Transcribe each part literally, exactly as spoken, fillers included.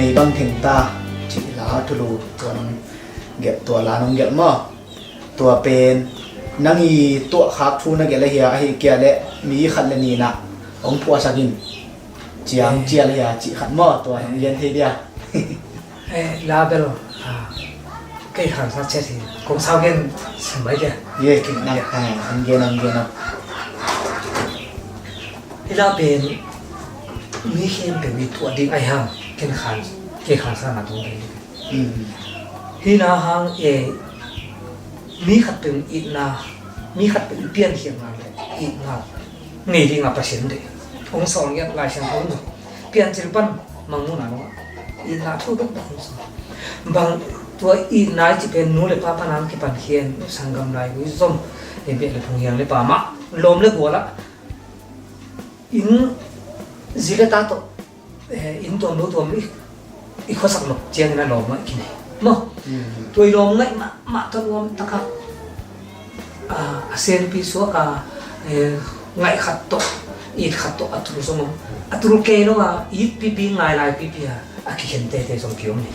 Mei bang thengta cih la thulu tua nong gelh, tua la nong gelh maw? Tua pen nang i tuahkhak thu na gelh ahi a, ahi kia leh mi khat le nih na hong phuahsak in ciang cial ahi a cih khat maw? Tua nong gen thei dia? Eh, la bel, ah, kei khansa ciat hi. Kong sau gen sim mai dia. Ye, kin nak, ah, ang gen, ang gen, ah. Hi la pen mi khempeuh i tuah ding ahi hang, ken khan, kei khansa na tong gen ding. Mm. Hi na hang, eh, mi khatpeuh itna, mi khatpeuh i piankhiatna le itna ngei ding a Pasian deih. Hong sawl ngiat Lai Siangtho in zong Piancil pan Mangmuhna nungah itna thu dok dok hong sawl. Bang tua itna i cih pen nu le pa pan a kipan khin, sanggam, laigui zom, eh, beh le phung, hiang le pam ah, lawm le gual ah, inn zi le ta tawh, eh, inn tuam lo tuam i, i khuasak nop ciangin a lawm ngaih kinei maw? Mm. Tua i lawm ngaih mahmah tawh nuam takah, ah, a senpi suak a, eh, ngaih khat tawh, it khat tawh a tul zong om. A tul kei lo a, it pipi, ngai lai pipi a, a kikhen tete zong kiom hi.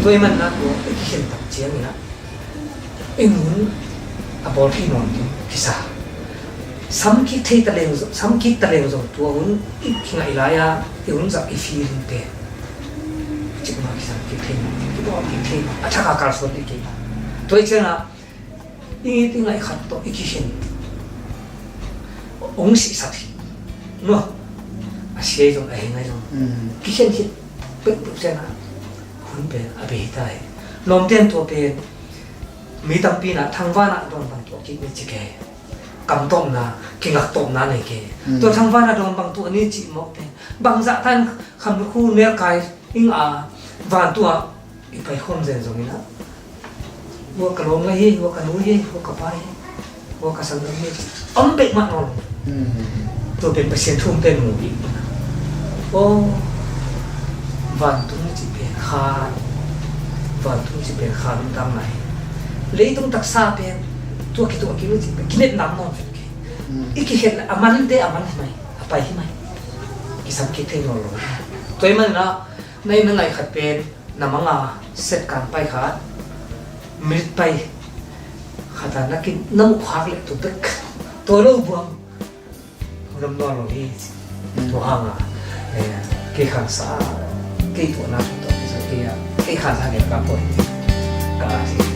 Tua ahih manin a tua i kikhen tak ciangin a, i nun a bawl thei nawn ding kisa. Sam kik thei taleng zong, sam kik taleng zong tua hun i kingaih lai a, i hun zak i feeling pen cikmah kisam kik thei nawn ding, kibawl kik thei nawn, a thak a kalsuan ding kei. Tua ahih ciangin a, i it i ngaih khat tawh i kikhen hong sihsak hi. Maw? A sia zong, a hing ahi zong. Mm. Kikhen khit peuhpeuh ciangin a, hun pen a bei hi ta hi. Lawmte in tua pen mi tampi in a thangvan ah dawn bang tuah kik ni ci kei. Kam tawpna, kingak tawpna nei kei. Mm. Tua thangvan ah dawn bang tuah ni cih mawk pen, bangzah tan khamkhu nelkai ing a, vantung ah i paikhawm zen zongin a, hua ka lawm ngaih hi, hua ka nu hi, hua ka pa hi, hua ka sanggam hi, om peuhmah nawn lo. Mm. Tua pen Pasian thu pen mu hi. Aw, vantung cih pen kha, vantung cih pen kha lam tam nai. Leitung taksa pen tua kituah kik cih pen kinepna om nawn lo. Mm. I kikhen a man te a man hi mai, a pai hi mai. Kisam kik thei nawn lo. Tua ahih manin a, na it na ngaih khat pen na mang a, set kan pai khat, minute pai khat a na kin, na muh khak leh tu bek. Tua lo buang lam nawn lo hi. Mm. Tua hang a, eh, kei khansa, kei tuahna thu tawh kisa kei a, kei khansa ngen ka poi. Ka a si.